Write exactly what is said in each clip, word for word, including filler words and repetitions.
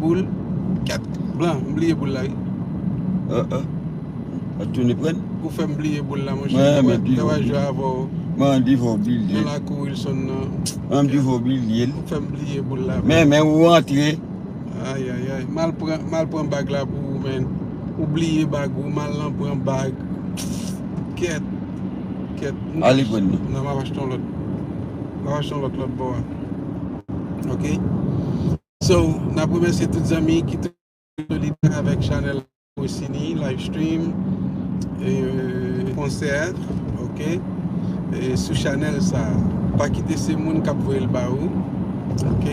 Boul. Kèt. Blan, m bliye boul la, wi. Ah, ah. Mwen tounen pran. Ou fè m bliye boul la, monchè. Mwen, Mwen mwen bliye te wè boul. Jwe avè w Mwen anvi fè w bliye. nan lakou Wilson nan. Mwen anvi fè w bliye l. Ou fè m bliye boul la. Men, men ou antre. Ay, ay, ay. M al pran, m al pran bag la pou ou, men. Ou bliye bag ou, m al nan pran bag. Kèt. Kèt. Ale pran li. Non, m ap achte yon lòt. M ap achte yon lòt lòt bò a. Ok. So, n ap remèsye tout zanmi ki toujou solidè avèk chanèl Rossini, live stream, e, konsè, ok, e, sou chanèl sa. Pa kite se moun k ap voye l ba ou, ok.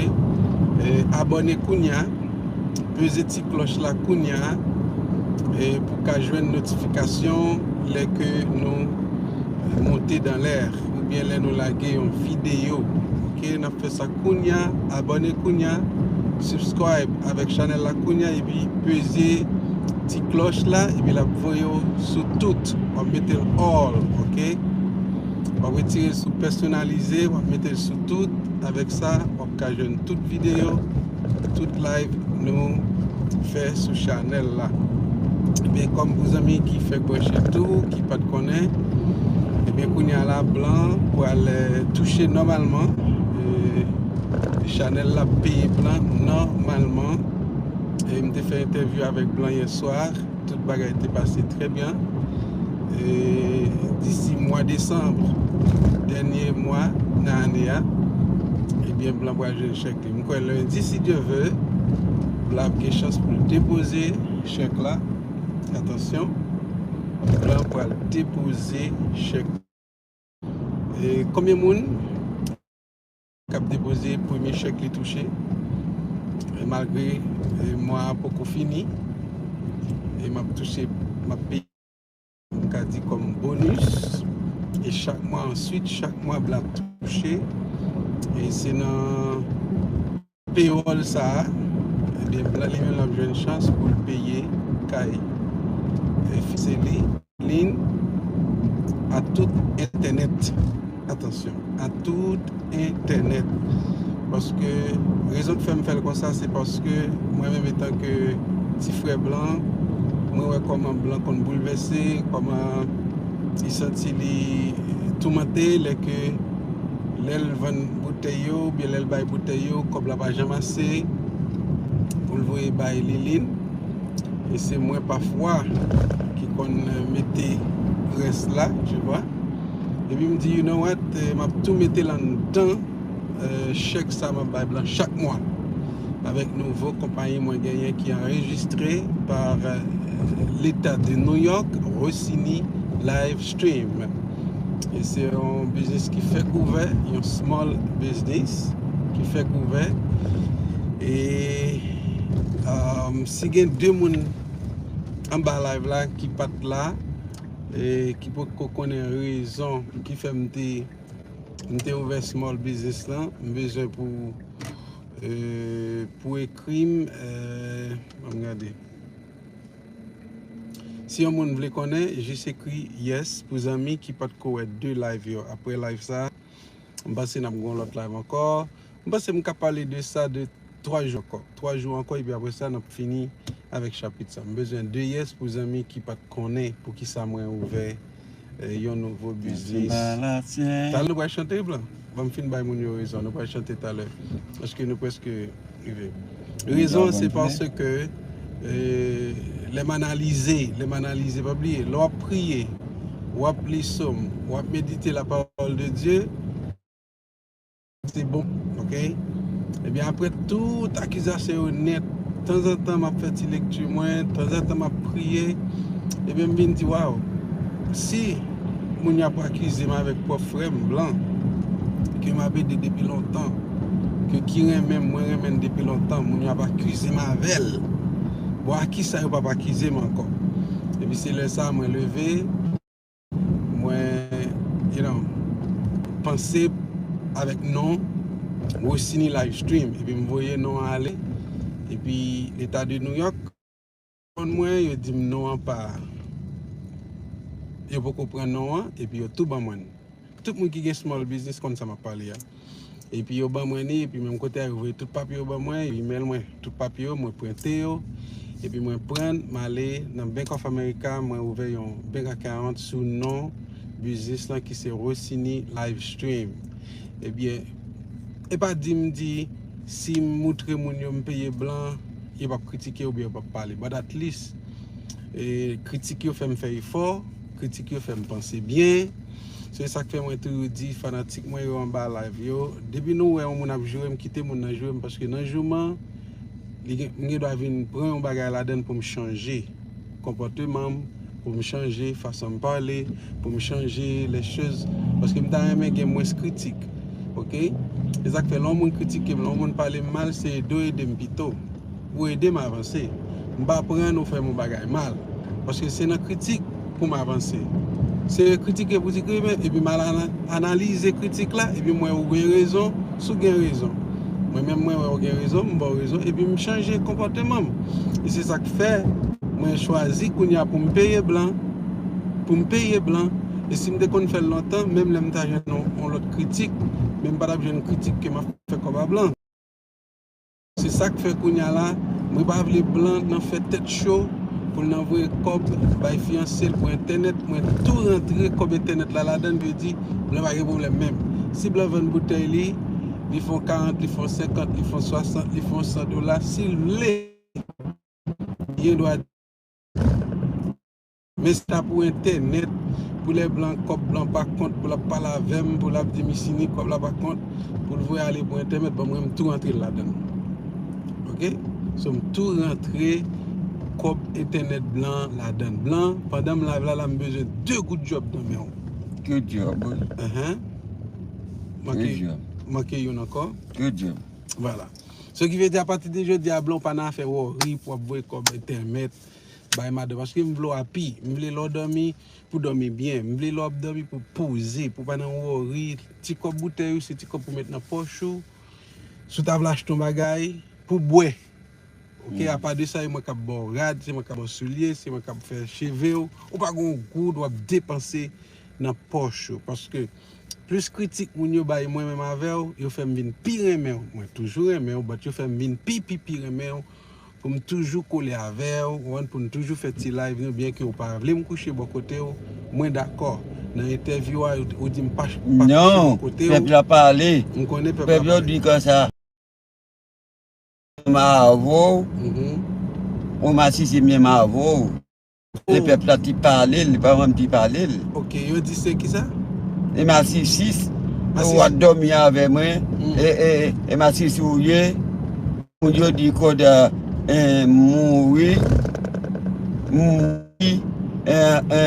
E, abòne kounya, peze ti klòch la kounya, e, pou ka jwenn notifikasyon lè ke nou monte dan lè, oubyen lè nou lage yon videyo, ok. N ap fè sa kounya, abòne kounya, subscribe avèk chanèl la kounya, epi peze ti klòch la, epi l ap voye w sou tout. W ap mete l all, ok. W ap retire l sou pèsonalize, w ap mete l sou tout. Avèk sa, w ap ka jwenn tout videyo, tout live nou fè sou chanèl la. Ebyen, kòm pou zanmi ki fèk branche tou, ki pa t konnen, ebyen, kounye a la, Blan pral, eh, touche nòmalman. Eh, chanèl la peye Blan nòmalman. E m te fè entèvyou avèk Blan yè swa. Tout bagay te pase trè byen. E disi mwa desanm, dènye mwa nan ane a, ebyen, Blan pral jwenn chèk li. M kwè lendi, si Dye vle, Blan ap gen chans pou l depoze chèk la. Atansyon, Blan pral depoze chèk. E konbyen moun k ap depoze premye chèk li touche? E malgre, e, mwa a poko fini, e m ap touche, m ap peye, m ka di, kòm bonis. E chak mwa answit, chak mwa Blan ap touche. E se nan pewòl sa a, ebyen, Blan li menm l ap jwenn chans pou l peye kay, e, fikse li, liy, a tout entènèt. Atansyon, a tout entènèt. Paske rezon k fè m fè l konsa, se paske mwen menm, etanke ti frè Blan, mwen wè kòman Blan konn boulvèse, kòman li santi li toumante lè ke lè l vann boutèy yo, oubyen lè l bay boutèy yo, kòb la pa janm ase pou l voye bay Liline. E se mwen pafwa ki konn mete rès la, tu vois. Epi m di, you know what, eh, m ap tou mete l anndan, eh, chèk sa m ap bay Blan chak mwa. Avèk nouvo konpayi mwen genyen ki anrejistre pa, eh, Leta de New York, Rossini Live Stream. E se yon biznis ki fèk ouvè, yon small business ki fèk ouvè. E, um, si gen de moun anba live la ki pa t la, e ki poko konnen rezon ki fè m te, m te ouvè small business lan, m bezwen pou, e, pou ekri m, e, ban m gade. Si yon moun vle konnen, jis ekri yes pou zanmi ki pa t ko wè de live yo. Apre live sa, m panse n ap gen yon lòt live ankò. M panse m ka pale de sa de twa jou ankò. Twa jou ankò, epi apre sa, n ap fini avèk chapit sa. M bezwen de yes pou zanmi ki pa t konnen poukisa mwen ouvè, eh, yon nouvo biznis. Talè nou pral chante, Blan. Ban m fin bay moun yo rezon. Nou pral chante talè. Paske nou prèske rive. Rezon, se paske, eh, lè m analize, lè m analize, pa bliye, lè w ap priye, w ap li sòm, w ap medite la parole de Dieu, se bon, ok? Ebyen, apre tout akizasyon yo nèt, tanzantan m ap fè ti lekti mwen, tanzantan m ap priye, ebyen, m vin di, waw, si moun yo ap akize m avèk pwòp frè m Blan, ke m ap ede depi lontan, ke ki renmen m, mwen renmen l depi lontan, moun yo ap akize m avè l, bon, a kisa yo p ap akize m ankò? Epi se lè sa a mwen leve, mwen, you know, panse avèk non Rossini Live Stream, epi m voye non an ale, epi Leta de New York konn mwen, yo di m non an pa, yo poko pran non an, epi yo tou ban mwen l. Tout moun ki gen small business konn sa m ap pale a. Epi yo ban mwen li, epi menm kote a, yo voye tout papye yo ban mwen, yo imèl mwen tout papye yo, mwen prente yo, epi mwen pran, m ale nan Bank of America, mwen ouvè yon bank account sou non biznis lan ki se Rossini Livestream. Ebyen, e pa di m di, si m moutre moun yo m peye blan, yo p ap kritike oubyen yo p ap pale. But at least, e, kritik yo fè m fè efò, kritik yo fè m panse byen. Se sa k fè mwen toujou di fanatik mwen yo anba live yo, depi nou wè yon moun ap joure m, kite moun nan joure m, paske nan jouman, li gen, m gen dwa vin pran yon bagay ladan l pou m chanje konpòteman m, pou m chanje fason m pale, pou m chanje les choses, paske m ta renmen gen mwens kritik. Oke? Se sa k fè lè yon moun kritike m, lè yon moun pale m mal, se ede w ede m pito. Ou ede m avanse. M pa pran nou fè m yon bagay mal. Paske se nan kritik pou m avanse. Se kritike pou kritike, epi m al ana-, analize kritik la, epi m wè ou gen rezon, si w gen rezon. Mwen menm mwen wè ou gen rezon, m ba w rezon, epi m chanje konpòteman m. E se sa k fè mwen chwazi kounye a pou m peye blan, pou m peye blan. E si m te konn fè l lontan, menm lè m ta jwenn yon, yon lòt kritik, men m pa t ap jwenn kritik ke m ap fè kòb a blan. Se sa k fè kounye a la, mwen pa vle blan nan fè tèt cho pou l nan voye kòb bay fiyanse l pou entènèt. Mwen tou rantre kòb entènèt la ladan l, vle di blan pa gen pwoblèm menm. Si blan vann boutèy li, li fè w karant, li fè w senkant, li fè w swasant, li fè w san dola, si l vle, li gen dwa Men si ta pou entènèt, pou lè blan, kòb blan pa kont, pou l ap pale avè m, pou l ap di m Isini, kòb la pa kont, pou l voye ale pou entènèt, bon, mwen, m tou rantre l ladan l. Oke? So, m tou rantre kòb entènèt blan ladan l. Blan, pandan m live la, la, m bezwen de goud djòb nan men w. Good job, boy. Ahan. Manke, good job. Manke youn ankò. Good job. Vwala. So ki vle di, apati de jodi a, blan, w pa nan afè wòri pou w ap voye kòb entènèt, bay madanm, paske m vle w api. M vle lè w dòmi, pou dòmi byen. M vle lè w ap dòmi pou poze, pou pa nan wòri. Ti kòb boutèy ou, se ti kòb pou met nan pòch ou. Si w ta vle achte yon bagay, pou bwè. Oke, apa de sa, se mwen k ap ba w rad, se mwen k ap ba w soulye, se mwen k ap fè cheve w. Ou pa gon goud w ap depanse nan pòch ou. Paske plis kritik moun yo bay mwen menm avè w, yo fè m vin pi renmen w. Mwen toujou renmen w, but yo fè m vin pi, pi, pi renmen w. Pou m toujou kole avè w, ou konprann, pou n toujou fè ti live nou, byen ke w pa vle m kouche bò kote w, mwen dakò. Nan entèvyou a, ou, ou di m pa, pa kouche bò kote w. Non, pèp la pale. M konnen pèp la pale. Pèp yo di konsa. Menm avè w, mhm, ou masisi menm avè w. E pèp la ki pale l, li pa mwen ki pale l. Ok, yo di se kisa? E masisis, ou ap dòmi avè mwen, e, e, e masisis ou ye, moun yo di Koda, e, mouri, mouri, e, e.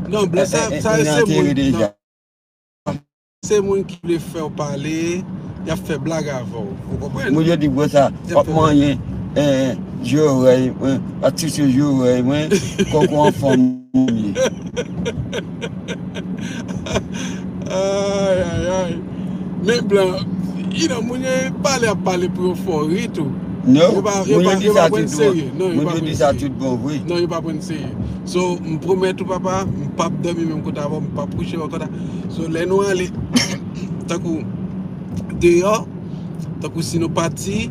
Non, blan, sa, sa se moun, non. Se moun ki vle fè w pale, y ap fè blag avè w. Ou konprann? Moun yo di konsa, w ap manyen, eh, zorèy mwen, w ap sise zorèy mwen, kòm anfan mwen ye. Ay, ay, ay. Men blan, you know, moun yo pale ap pale pou yo fè w ri tou. Non, moun yo di sa tout bon. Non, yo pa pran serye. Non, yo pa pran serye. So, m pwomèt ou, papa, m p ap dòmi menm kote avè w, m p ap kouche menm kote. So, lè nou ale, tankou deyò, tankou si nou pati,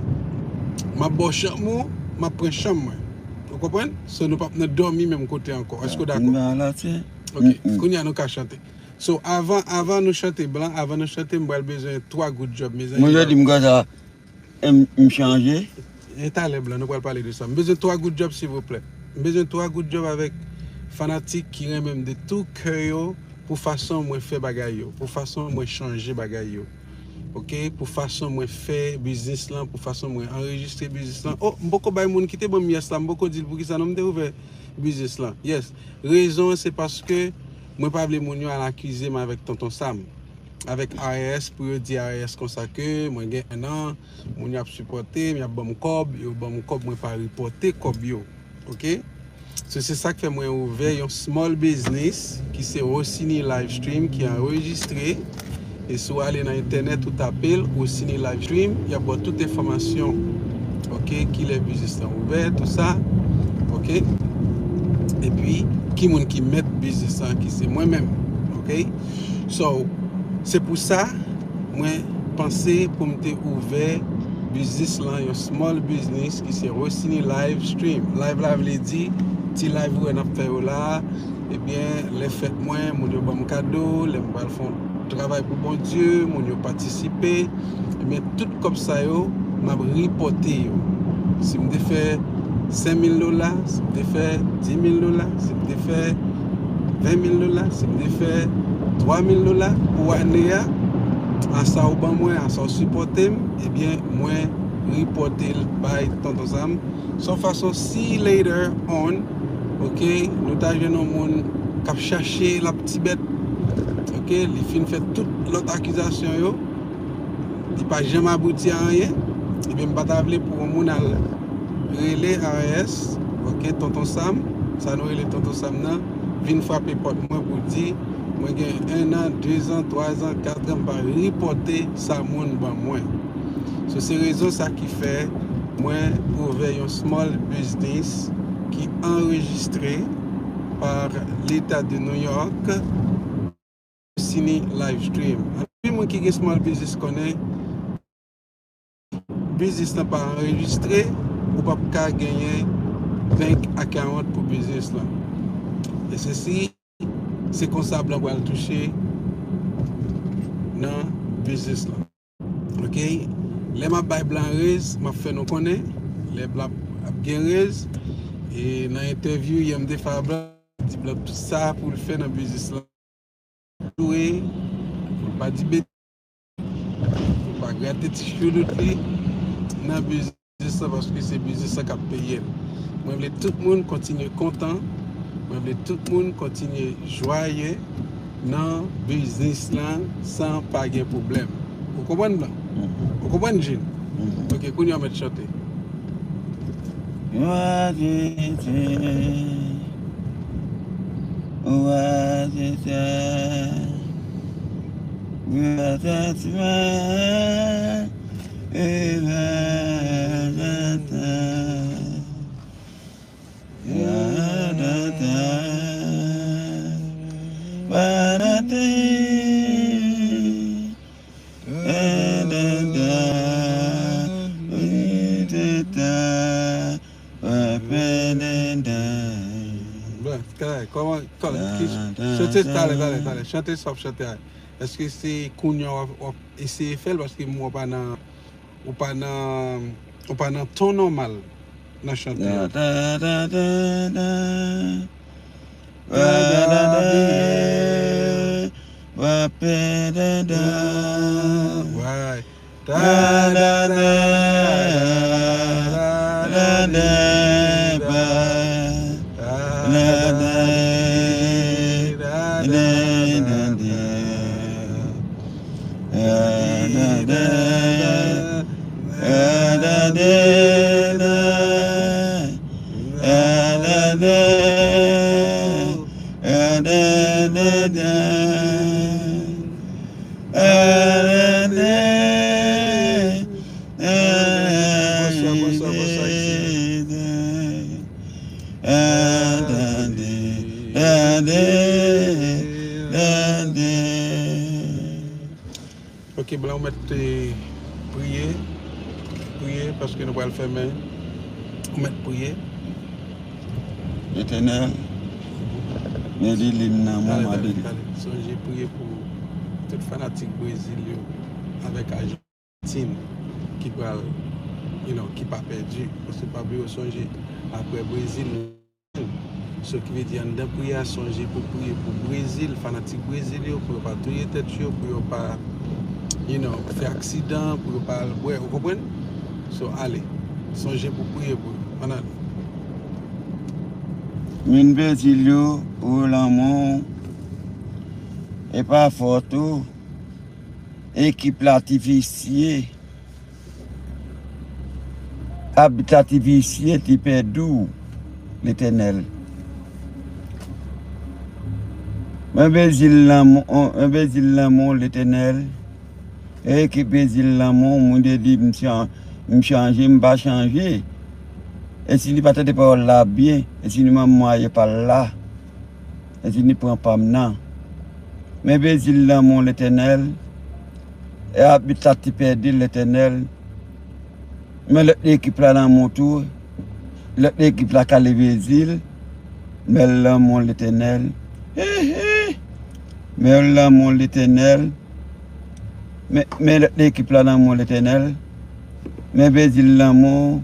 m ap ba w chanm ou, m ap pran chanm mwen. Ou konprann? So, nou p ap nan dòmi menm kote ankò. Èske w dakò? Ok, kounye a nou ka chante. So, avan, avan nou chante blan, avan nou chante, m pral bezwen twa goud djòb, mezanmi. Moun yo di m konsa, M, m chanje. E talè blan, nou pral pale de sa. M bezwen twa goud djòb, silvouplè. M bezwen twa goud djòb avèk fanatik ki renmen m de tou kè yo pou fason mwen fè bagay yo, pou fason mwen chanje bagay yo. Oke? Pou fason mwen fè biznis lan, pou fason mwen anrejistre biznis lan. Oh, m poko bay moun ki te ban m yes la, m poko di l poukisa non m te ouvè biznis lan. Yes. Rezon an se paske mwen pa vle moun yo al akize m avèk Tonton Sam, avèk I R S, pou yo di I R S konsa ke mwen gen enn an, moun y ap sipòte m, y ap ban m kòb, yo ban m kòb, mwen pa ripòte kòb yo. Oke? So, se sa k fè mwen ouvè yon small business ki se Rossini Livestream ki anrejistre. E si w ale nan entènèt, ou tape l, Rossini Livestream, y ap ba w tout enfòmasyon. Oke? Kilè biznis lan ouvè, tou sa. Oke? Epi, ki moun ki mèt biznis lan, ki se mwen menm. Oke? So, se pou sa, mwen panse pou m te ouvè biznis lan, yon small business ki se Rossini Live Stream. Live la vle di ti live ou wè n ap fè yo la a. Ebyen, lè fèt mwen, moun yo ban m kado, lè m pral fè yon travay pou Bondye, moun yo patisipe. Ebyen, tout kòb sa yo, m ap repòte yo. Si m te fè senk mil dola, si m te fè dis mil dola, si m te fè ven mil dola, si m te fè twa mil dola pou ane a, a sa w ban mwen, a sa w sipòte m, ebyen, mwen repòte l bay Tonton Sam. Se yon fason, see you later on, ok, nou ta jwenn yon moun k ap chache l ap ti bèt, ok, li fin fè tout lòt akizasyon yo, li pa janm abouti a anyen, ebyen, m pa ta vle pou yon moun al rele R S, ok, Tonton Sam, sa nou rele Tonton Sam nan, vin frape pòt mwen pou di, mwen gen en an, de zan, twa zan, kat zan, m pa repòte sa moun ban mwen. So, se rezon sa ki fè mwen ouvè yon small business ki anrejistre pa Leta de New York, Sini Live Stream. Anpil moun ki gen small business konnen biznis lan pa anrejistre, ou p ap ka genyen bank account pou biznis lan. E sesi, se konsa blan pral touche nan biznis lan. Ok? Lè m ap bay blan rez, m ap fè nou konnen, lè blan ap gen rez, e nan entèvyou yè m te fè a blan, di blan tout sa pou l fè nan biznis lan. Dwe, pou l pa di betiz, pou l pa grate ti choulout li nan biznis lan, paske se biznis lan k ap peye l. Mwen vle tout moun kontinye kontan, mwen vle tout moun kontinye jwaye nan biznis lan san pa gen pwoblèm. Ou konprann blan? Ou konprann, Jean? Ok, kounye a w mèt chante. Wa tete, wa tete, wa tete, wa tete. Bon, kòman, kòman, ki, chante, talè, talè, talè, chante sa w ap chante a. Èske se kounye a w ap, w ap eseye fè l? Paske m wè w pa nan, ou pa nan, ou pa nan ton nòmal nan chante a. Right. Bonswa, bonswa, bonswa, isit. Ok, blan, ou mèt, eh, priye. Priye, paske nou pral fèmen. Ou mèt priye. Letènèl, beni li m nan moman de li. Sonje priye pou tout fanatik Brezil yo avèk Ajantin ki pral, you know, ki pa pèdi. Paske pa bliye, sonje, apre Brezil, nou So, ki vle di, anndan priyè a, sonje pou priye pou Brezil, fanatik Brezil yo, pou yo pa touye tèt yo, pou yo pa, you know, fè aksidan, pou yo pa al bwè, ou konprann? So, ale, sonje pou priye pou yo. Ann ale. Moun Brezil yo, ou lanmou, e pa fòt ou, ekip la ti visye. Abit la ti visye, ti pèdi w, Letènèl. Mwen bezwen lanmou, mwen bezwen lanmou, Letènèl. E ki bezwen lanmou, moun de di, m chan-, m chanje, m pa chanje. E si li pa tande pawòl la byen, e si li manmwaye pa l la, e si li pran pa m nan. Men bezwen lanmou, Letènèl. E abit la te pèdi l, Letènèl. Men lòt ekip la nan men w tou. Lòt ekip la ka leve zil. Men l nan men w, Letènèl. Hihi. Men l nan men w, Letènèl. Men, men lòt ekip la nan men w, Letènèl. Men Brezil nan men w.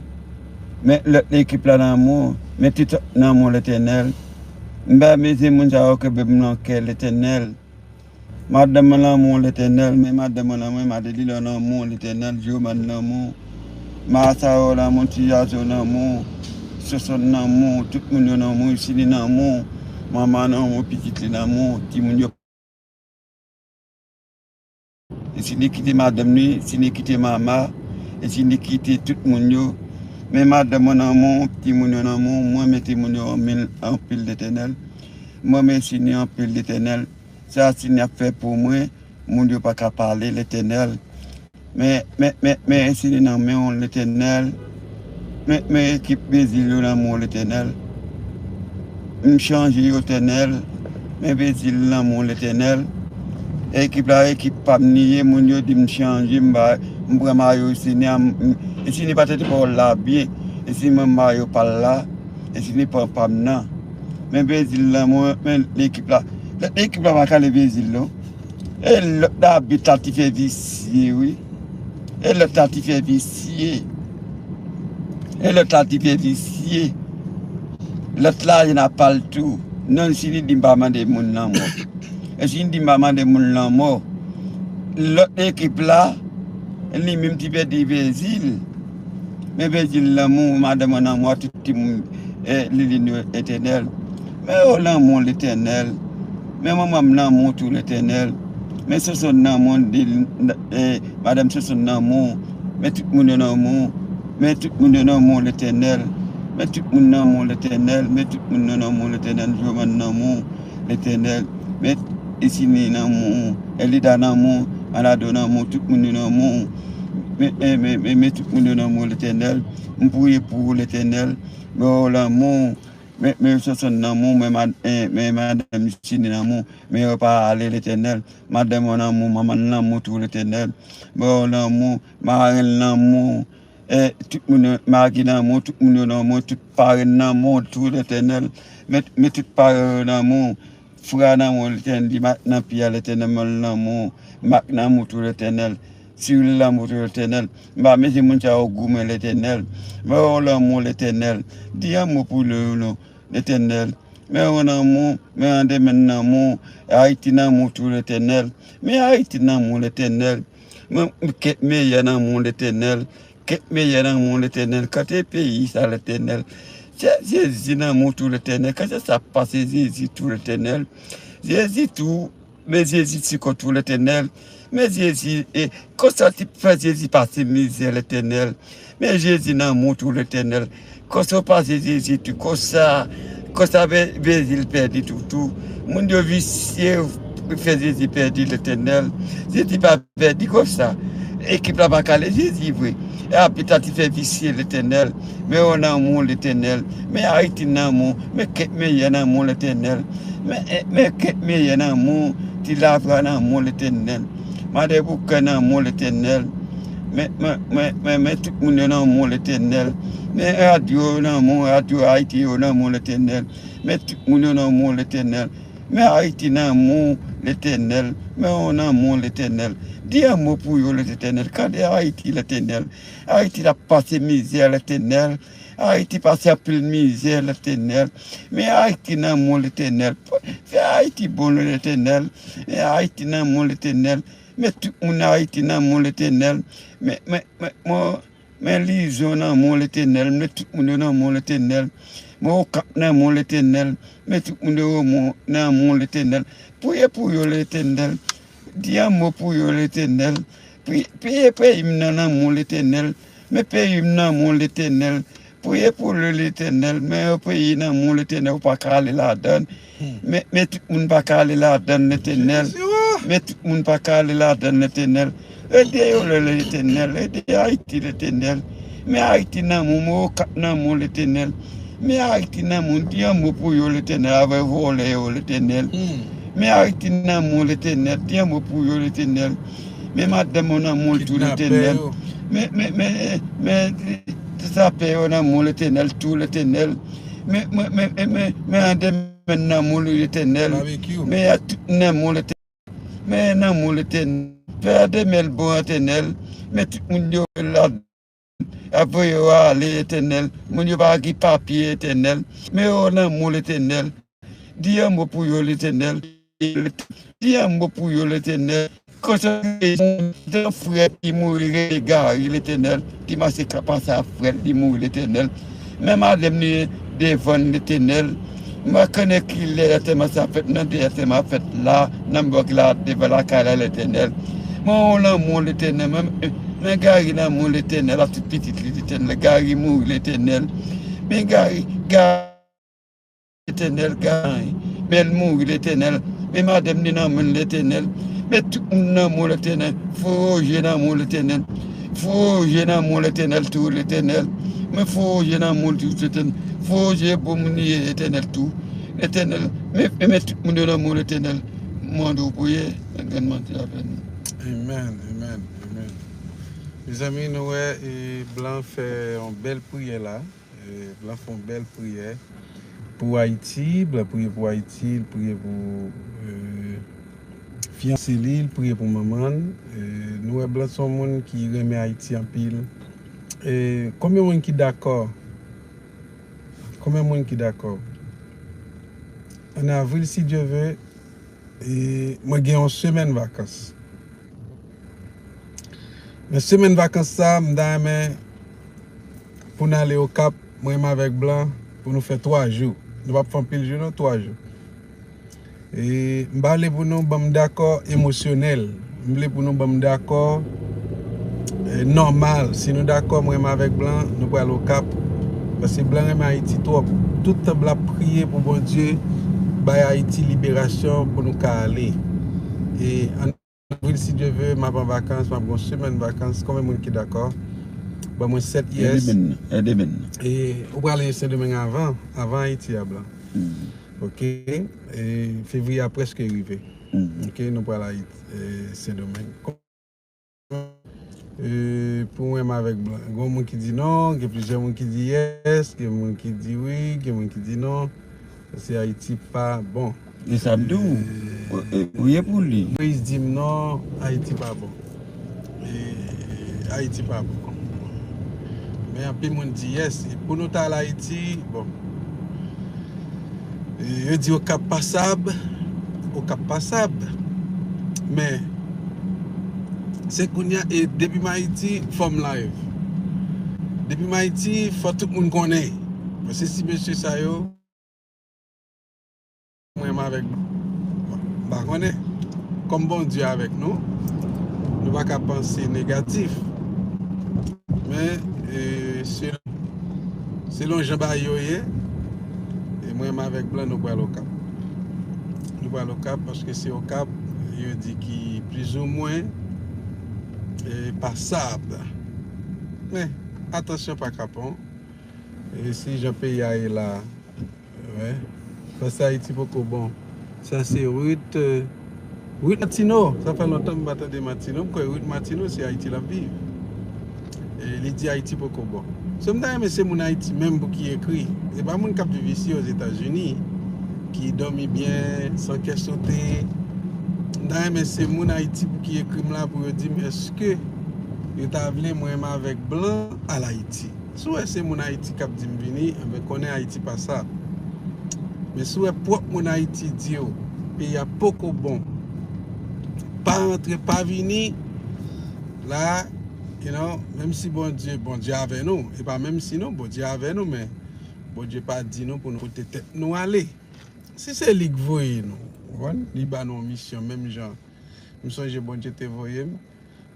Men lòt ekip la nan men w. Men Titòk nan men w, Letènèl. M ba mezi moun sa yo kenbe m nan kè, Letènèl. Madanm mwen nan men w, Letènèl, men madanm mwen nan men, Madelila nan men w, Letènèl, Joman nan men w, Masaro nan men w, Tiyazo nan men w, Sonsonn nan men w, tout moun yo nan men w, Isini nan men w, Mama nan men w, pitit li nan men w, timoun yo. Isini kite madanm li, Isini kite Mama, Isini kite tout moun yo. Men madanm mwen nan men w, timoun yo nan men w, mwen men timoun yo anpil, anpil, Letènèl. Mwen men Isini anpil, Letènèl. Sa Sini ap fè pou mwen, moun yo pa ka pale, Letènèl. Men, men, men, men Sini nan men w, Letènèl. Men, men ekip Brezil yo nan men w, Letènèl. M chanje yo, Letènèl. Men Brezil nan men w, Letènèl. Ekip la, ekip pa m li ye, moun yo di m chanje, m ba, m pran mayo Sini a, m, m, Sini pa t te pa w la byen. Sini mwen mayo pa l la. Sini pa, pa m nan. Men Brezil nan men w, men ekip la. Lòt ekip la pa ka leve zil non. E lòt abit la te fè visye, wi. E lòt la te fè visye. E lòt la te fè visye. Lòt la, y en a pal tou. Non, Sini di m pa mande moun lanmò. E Sini di m pa mande moun lanmò. Lòt ekip la, li menm te pèdi Brezil. Men Brezil lanmou, madanm mwen nan men w, tout timoun, e, Lilin yo, Letènèl. Men yo nan men w, Letènèl. Men manman m nan men w tou, Letènèl. Men Sonsonn nan men w, Lil-, e, madanm Sonsonn nan men w. Men tout moun yo nan men w. Men tout moun yo nan men w, Letènèl. Men tout moun nan men w, Letènèl. Men tout moun yo nan men w, Letènèl. Joman nan men w, Letènèl. Men Isini nan men w. Elida nan men w. Manado nan men w. Tout moun yo nan men w. Men, men, men, men, men tout moun yo nan men w, Letènèl. M priye pou ou, Letènèl. Men yo nan men w. Men, men Sonsonn nan men w, men mad-, eh, men madanm Sini nan men w, men yo pa ale, Letènèl. Madanm mwen nan men w, manman l nan men w tou, Letènèl. Men yo nan men w, marenn nan men w, eh, tout moun yo, Magi nan men w, tout moun yo nan men w, tout parenn nan men w tou, Letènèl. Men, men tout parenn yo nan men w, Fra nan men w, Letènèl, li Mak nan pye a, Letènèl, men l nan men w, Mak nan men w tou, Letènèl. Siril nan men w tou, Letènèl. M pa mezi moun sa yo goumen, Letènèl. Men yo nan men w, Letènèl. Di yon mo pou yo non, Letènèl. Men yo nan men w, men Andèmen nan men w, Ayiti nan men w tou, Letènèl. Men Ayiti nan men w, Letènèl. Men kèk meyè nan men w, Letènèl. Kèk meyè nan men w, Letènèl. Kante peyi sa, Letènèl. Jezi nan men w tou, Letènèl. Kante sa pase Jezi tou, Letènèl. Jezi tou, men Jezi ti kont ou, Letènèl. Men Jezi, e, konsa ti fè Jezi pase mizè, Letènèl. Men Jezi nan men w tou, Letènèl. Konsa w pase Jezi tou, konsa, konsa Be-, Brezil pèdi tou, tou. Moun yo visye, fè Jezi pèdi, Letènèl. Jezi pa pèdi konsa. Ekip la pa kale Jezi vre. E abit la te fè visye, Letènèl. Men yo nan men w, Letènèl. Men Ayiti nan men w. Men kèk meyè nan men w, Letènèl. Men, eh, men kèk meyè nan men w. Ti Lavra nan men w, Letènèl. Madèboukè nan men w, Letènèl. Men, men, men, men, men tout moun yo nan men w, Letènèl. Men radyo yo nan men w, Radyo Ayiti yo nan men w, Letènèl. Men tout moun yo nan men w, Letènèl. Men Ayiti nan men w, Letènèl. Men yo nan men w, Letènèl. Di yon mo pou yo, Letènèl. Kande Ayiti, Letènèl. Ayiti ap pase mizè, Letènèl. Ayiti pase anpil mizè, Letènèl. Men Ayiti nan men w, Letènèl. Fè Ayiti bon, Letènèl. Men Ayiti nan men w, Letènèl. Men tout moun Ayiti nan men w, Letènèl. Men, men, men, men, men Lizon nan men w, Letènèl. Men tout moun yo nan men w, Letènèl. Men Okap nan men w, Letènèl. Men tout moun yo nan men w, Letènèl. Priye pou yo, Letènèl. Di yon mo pou yo, Letènèl. Pri-, priye peyi m nan nan men w, Letènèl. Men peyi m nan men w, Letènèl. Priye pou yo, Letènèl. Men yon peyi nan men w, Letènèl, ou pa ka ale ladan l. Men, men tout moun pa ka ale ladan l, Letènèl. Men tout moun pa ka ale ladan l, Letènèl. Ede yo, Letènèl. Ede Ayiti, Letènèl. Men Ayiti nan men w, men Okap nan men w, Letènèl. Men Ayiti nan men w, di yon mo pou yo, Letènèl, avè vòlè yo, Letènèl. Men Ayiti nan men w, Letènèl, di yon mo pou yo, Letènèl. Men madanm ou nan men w tou, Letènèl. Men, men, men, men, sapè yo nan men w, Letènèl, tou, Letènèl. Men, men, men, men, men, men andèmèn nan men w, Letènèl. Men y a tout nan men w, Letènèl. Men nan men w, Letènèl. Fè andèmèn bon, Letènèl. Men tout moun yo la ap voye yo ale, Letènèl. Moun yo pa gen papye, Letènèl. Men yo nan men w, Letènèl. Di yon mo pou yo, Letènèl. Di yon mo pou yo, Letènèl. Konsole yon frè ki mouri rele Gary, Letènèl, ki mache ka pase a frè li mouri, Letènèl. Men madanm li devan l, Letènèl. M pa konnen ki lè antèman sa fèt, nan de antèman fèt la, nan mòg la, devan lakay la, Letènèl. Men ou nan men w, Letènèl. Men, men Gary nan men w, Letènèl, ak tout pitit li, Letènèl. Gary mouri, Letènèl. Men Gary, Gary Letènèl, Gary, men l mouri, Letènèl. Men madanm li nan men l, Letènèl. Men tout moun nan men w, Letènèl. Froje nan men w, Letènèl. Froje nan men w, Letènèl, tou, Letènèl. Men froje nan men w, tou, Letènèl. Froje bon moun li ye, Letènèl, tou. Letènèl, men, men, men tout moun yo nan men w, Letènèl. Mande w priye, grann mande avè nou. Amen, amen, amen. Mezanmi, nou wè, e, Blan fè yon bèl priyè la. E, Blan fè yon bèl priyè pou Ayiti. Blan priye pou Ayiti, l priye pou, e, fiyanse li, l priye pou manman l. E, nou wè Blan se yon moun ki renmen Ayiti anpil. E, konbyen moun ki dakò? Konbyen moun ki dakò? An avril, si Dye ve, e, mwen gen yon semèn vakans. Men semèn vakans sa, m ta renmen pou n ale Okap, mwen menm avèk Blan, pou nou fè twa jou. Nou p ap fè anpil jou, non, twa jou. E m pa vle pou nou ban m dakò emosyonèl. M vle pou nou ban m dakò, e, nòmal. Si nou dakò, mwen menm avèk Blan, nou pral Okap. Paske Blan renmen Ayiti twòp. Tout tan Blan ap priye pou Bondye bay Ayiti liberasyon pou nou ka ale. E an avril, si Dye ve, m ap an vakans, m ap gen yon semèn vakans. Konbyen moun ki dakò? Ban mwen sèt yes. Ede men, ede men. E ou prale Sendomeng avan, avan Ayiti a, Blan. Hmm. Ok. E fevriye a prèske rive. Hmm. Ok, nou pral Ayiti, e, Sendomeng. E, pou mwen, m avèk Blan. Gen moun ki di non, gen plizyè moun ki di yes, gen moun ki di wi, gen moun ki di non. Se Ayiti pa bon. E sa m di w, e, priye pou li. Moyiz di m non, Ayiti pa bon. E, Ayiti pa bon. Men anpil moun di yes. E pou nou ta al Ayiti, bon. E, yo di Okap pasab, Okap pasab. Men, se kounye a, e depi m Ayiti, fò m live. Depi m Ayiti, fò tout moun konnen. Paske si mesye sa yo, mwen menm avèk, m pa konnen. Kòm Bondye avèk nou, nou pa ka panse negatif. Men, e, selon, selon jan bagay yo ye, e mwen menm avèk Blan, nou pral Okap. Nou pral Okap paske se Okap, yo di ki plizoumwen, e, pasab. Men, atansyon pa kapon. E si jan peyi a ye la, Wi. Paske Ayiti poko bon. Sa se Ruth, euh, Ruth Martineau. Sa fè lontan m pa tande Martineau. M kwè Ruth Martineau se Ayiti l ap viv. E li di Ayiti poko bon. So m ta renmen se moun Ayiti menm pou ki ekri. Se pa moun k ap viv isi Ozetazini, ki dòmi byen, san kè sote. M ta renmen se moun Ayiti pou ki ekri m la pou yo di m èske yo ta vle mwen menm avèk blan al Ayiti. Si w wè se moun Ayiti k ap di m vini, enben konnen Ayiti pa sa. Men si w wè pwòp moun Ayiti di w, peyi a poko bon, pa rantre, pa vini, la, you know, menm si Bondye, Bondye avè nou, e pa menm si non, Bondye avè nou, men Bondye pa di nou pou nou pote tèt nou ale. Si se li k voye nou, ou konprann? Li ba nou yon misyon, menm jan m sonje Bondye te voye m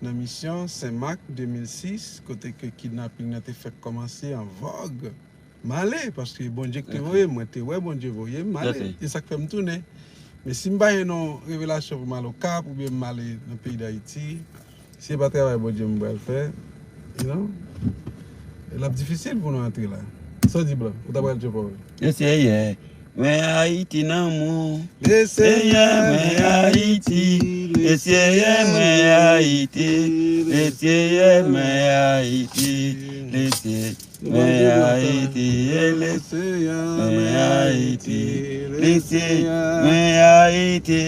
nan misyon Sen Mak de mil sis, kote ke kidnaping nan te fèk kòmanse an vòg. M ale, paske Bondye k te voye m, mwen te wè Bondye voye m, m ale. E sa k fè m tounen. Men si m pa gen yon revelasyon pou m al Okap, oubyen m ale nan peyi Dayiti, si se pa travay Bondye m pral fè, you know, l ap difisil pou nou antre la. Sa w di, blan? Ou ta pral di yon pawòl? Mesye, yeah. Mwen Ayiti nan mou. Mesye, yeah, mwen Ayiti. Lesenyè mwen Ayiti, Lesenyè mwen Ayiti, Lesenyè mwen Ayiti, Lesenyè mwen Ayiti, Lesenyè mwen Ayiti,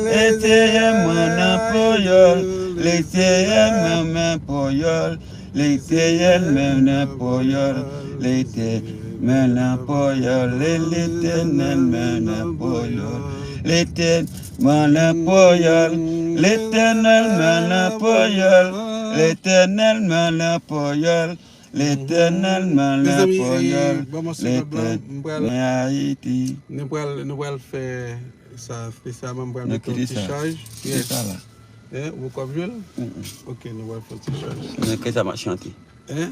Lesenyè mwen nan ponyòl, Lesenyè mwen nan ponyòl, Lesenyè mwen nan ponyòl, Lesenyè mwen nan ponyòl, Letènèl mwen nan ponyòl, Letènèl mwen nan ponyòl, Letènèl mwen nan ponyòl, Letènèl mwen nan ponyòl, Letènèl mwen nan ponyòl, Letènèl mwen Ayiti. Nou pral, nou pral fè sa espesyalman, m pral mete yon ti chaj. Kite sa la. Eh, ou poko ap jwe l? Ok, nou pral fè yon ti chaj. Men kisa m ap chante? Eh?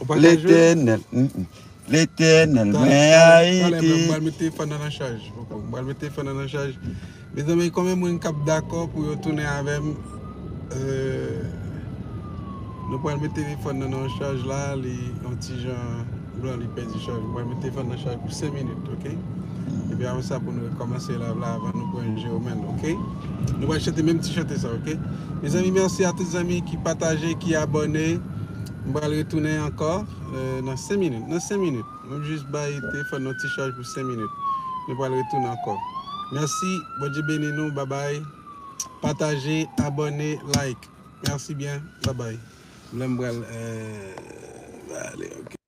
Ou pa ka jwe? Letènèl, mm, mm. Letènèl mwen Ayiti. Talè, talè, m pral mete telefòn nan nan chaj. M pral mete telefòn nan nan chaj. Mezanmi, konbyen moun k ap dakò pou yo tounen avè m? Euh, nou pral mete telefòn nan nan chaj la, li yon ti jan blan, li pèdi chaj. M pral mete telefòn nan chaj pou senk minit, ok? Epi apre sa, pou nou rekòmanse live la, avan nou pran Jeromèn, ok? Nou pral chante menm ti chante sa, ok? Mezanmi, mèsi a tout zanmi ki pataje, ki abòne. M pral retounen ankò, euh, nan senk minit. Nan senk minit. Nou jis bay telefòn nan ti chaj pou senk minit. Nou pral retounen ankò. Mèsi. Bondye beni nou. Babay. Pataje, abòne, like. Mèsi byen. Babay. Lè m pral, euh, ale, ok.